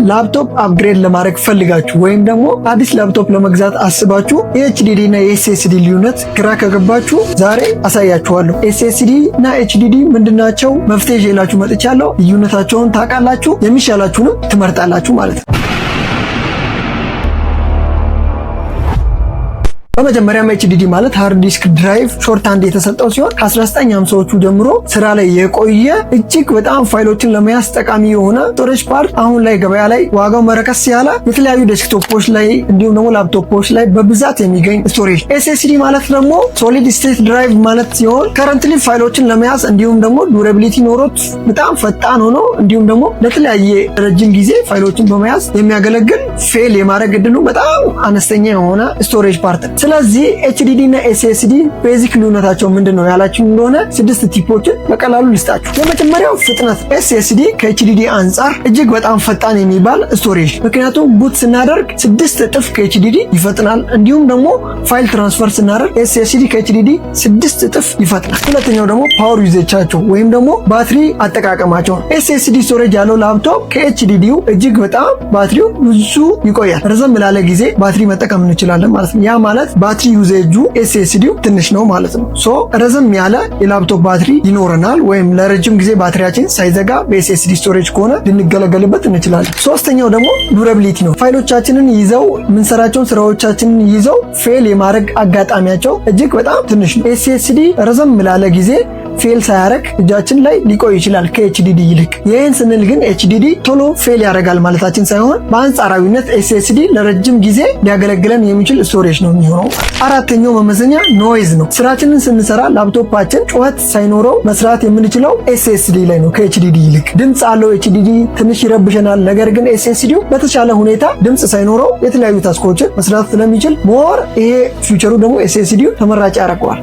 ላፕቶፕ upgrade ለማድረግ ፈልጋችሁ ወይም ደግሞ አዲስ ላፕቶፕ ለመግዛት አስባችሁ የ HDD እና የ SSD ልዩነት ግራ ከገባችሁ ዛሬ አሳያችኋለሁ። SSD እና HDD ምንድናቸው? መፍትሄ ይዤላችሁ መጥቻለሁ። ልዩነታቸውን ታውቃላችሁ፣ የሚሻላችሁንም ትመርጣላችሁ ማለት ነው። በመጀመሪያም HDD ማለት hard disk drive shorthand የተሰጠው ሲሆን ከ1950ዎቹ ጀምሮ ስራ ላይ የቆየ እጅግ በጣም ፋይሎችን ለመያዝ ጠቃሚ የሆነ storage part አሁን ላይ ገበያ ላይ ዋጋው መረከስ ያለ የተለያዩ desktop ኦች ላይ እንዲሁም ደግሞ ላፕቶፖች ላይ በብዛት የሚገኝ storage። SSD ማለት ደግሞ solid state drive ማለት ሲሆን currently ፋይሎችን ለመያዝ እንዲሁም ደግሞ durability ኖሮት በጣም ፈጣን ሆኖ እንዲሁም ደግሞ ለተለያየ ረጅም ጊዜ ፋይሎችን በመያዝ የሚያገለግል fail የማድረግ እድሉ በጣም አነስተኛ የሆነ storage part። ስለዚህ HDD እና SSD basic ልዩነታቸው ምንድን ነው ያላችሁ እንደሆነ ስድስት tip ኦችን በቀላሉ ልስጣችሁ። የመጀመሪያው ፍጥነት። SSD ከ HDD አንጻር እጅግ በጣም ፈጣን የሚባል storage፣ ምክንያቱም boot ስናደርግ 6 እጥፍ ከ HDD ይፈጥናል። እንዲሁም ደግሞ file transfer ስናደርግ SSD ከ HDD 6 እጥፍ ይፈጥናል። ሁለተኛው ደግሞ power usage ኣቸው ወይም ደግሞ ባትሪ አጠቃቀማቸው። SSD storage ያለው ላፕቶፕ ከ HDD ው እጅግ በጣም ባትሪው ብዙ ይቆያል። ረዘም ላለ ጊዜ ባትሪ መጠቀም እንችላለን ማለት ነው። ያ ማለት ባትሪ usage ኡ SSD ው ትንሽ ነው ማለት ነው። So ረዘም ያለ የላፕቶፕ ባትሪ ይኖረናል ወይም ለረጅም ጊዜ ባትሪያችን ሳይዘጋ በ SSD storage ከሆነ ልንገለገልበት እንችላለን። ሶስተኛው ደግሞ durability ነው። ፋይሎቻችንን ይዘው የምንሰራቸውን ስራዎቻችንን ይዘው fail የማድረግ አጋጣሚያቸው እጅግ በጣም ትንሽ ነው። SSD ረዘም ላለ ጊዜ fail ሳያደርግ እጃችን ላይ ሊቆይ ይችላል ከ HDD ይልቅ። ይህን ስንል ግን HDD ቶሎ fail ያደርጋል ማለታችን ሳይሆን በአንጻራዊነት SSD ለረጅም ጊዜ ሊያገለግለን የሚችል storage ነው የሚሆነው። አራተኛው መመዘኛ noise ነው። ስራችንን ስንሰራ ላፕቶፓችን ጩኸት ሳይኖረው መስራት የምንችለው SSD ላይ ነው ከ HDD ይልቅ። ድምፅ አለው HDD ትንሽ ይረብሸናል። ነገር ግን SSD ው በተሻለ ሁኔታ ድምፅ ሳይኖረው የተለያዩ task ኦችን መስራት ስለሚችል more ይሄ feature ኡ ደግሞ SSD ው ተመራጭ ያደርገዋል።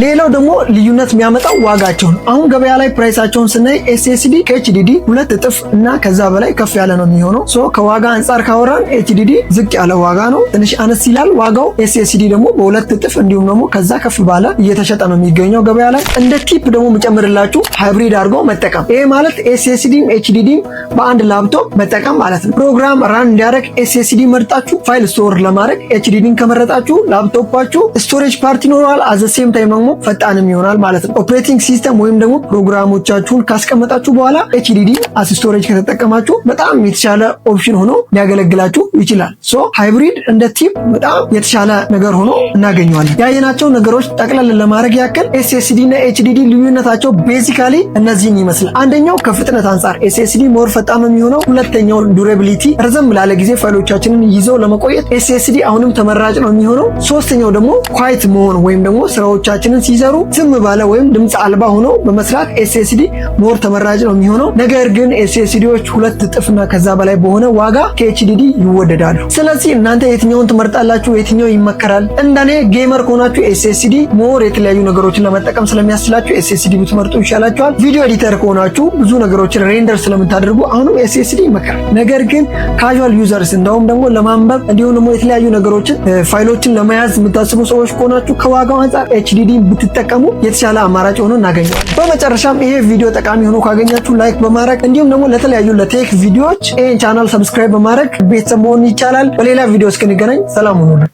ሌላው ደግሞ ልዩነት የሚያመጣው ዋጋቸው ነው። አሁን ገበያ ላይ price ኣቸውን ስናይ SSD ከ HDD 2 እጥፍ እና ከዛ በላይ ከፍ ያለ ነው የሚሆነው። So ከዋጋ አንጻር ካወራን HDD ዝቅ ያለ ዋጋ ነው፣ ትንሽ አነስ ይላል ዋጋው። SSD ደግሞ በ2 እጥፍ እንዲሁም ደግሞ ከዛ ከፍ ባለ እየተሸጠ ነው የሚገኘው ገበያ ላይ። እንደ tip ደግሞ የምጨምርላችሁ hybrid አድርጎ መጠቀም። ይሄ ማለት SSD ም HDD ም በአንድ ላፕቶፕ መጠቀም ማለት ነው። ፕሮግራም run እንዲያደርግ SSD መርጣችሁ file store ለማድረግ HDD ን ከመረጣችሁ ላፕቶፓችሁ storage part ይኖረዋል። At the same time ደግሞ ፈጣንም ይሆናል ማለት ነው። Operating system ወይም ደግሞ ፕሮግራሞቻችሁን ካስቀመጣችሁ በኋላ HDD as storage ከተጠቀማችሁ በጣም የተሻለ option ሆኖ ሊያገለግላችሁ ይችላል። So hybrid እንደ tip በጣም የተሻለ ነገር ሆኖ እናገኘዋለን። ያየናቸው ነገሮች ጠቅለል ለማድረግ ያክል SSD እና HDD ልዩነታቸው basically እነዚህን ይመስላል። አንደኛው ከፍጥነት አንጻር SSD more ፈጣን ነው የሚሆነው። ሁለተኛው durability፣ ረዘም ላለ ጊዜ ፋይሎቻችንን ይዘው ለመቆየት SSD አሁንም ተመራጭ ነው የሚሆነው። ሶስተኛው ደግሞ quiet መሆን ወይም ደግሞ ስራዎቻችንን ሲሰሩ ዝም ባለ ወይም ድምፅ አልባ ሆኖ በመስራት SSD more ተመራጭ ነው የሚሆነው። ነገር ግን SSD ዎች 2 እጥፍና ከዛ በላይ በሆነ ዋጋ ከ HDD ይወደዳሉ። ስለዚህ እናንተ የትኛውን ትመርጣላችሁ? የትኛው ይመከራል? እንደኔ gamer ከሆናችሁ SSD more የተለያዩ ነገሮችን ለመጠቀም ስለሚያስችላችሁ SSD ብትመርጡ ይሻላችኋል። Video editor ከሆናችሁ ብዙ ነገሮችን render ስለምታደርጉ አሁንም SSD ይመከራል። ነገር ግን casual users እንደውም ደግሞ ለማንበብ እንዲሁም ደግሞ የተለያዩ ነገሮችን ፋይሎችን ለመያዝ የምታስቡ ሰዎች ከሆናችሁ ከዋጋው አንጻር HDD ብትጠቀሙ የተሻለ አማራጭ ሆኖ እናገኘዋለን። በመጨረሻም ይሄ ቪዲዮ ጠቃሚ ሆኖ ካገኛችሁ like በማድረግ እንዲሁም ደግሞ ለተለያዩ ለ tech ቪዲዮዎች ይሄን channel subscribe በማድረግ ቤተሰብ መሆን ይቻላል። በሌላ ቪዲዮ እስክንገናኝ ሰላም ሁኑልን።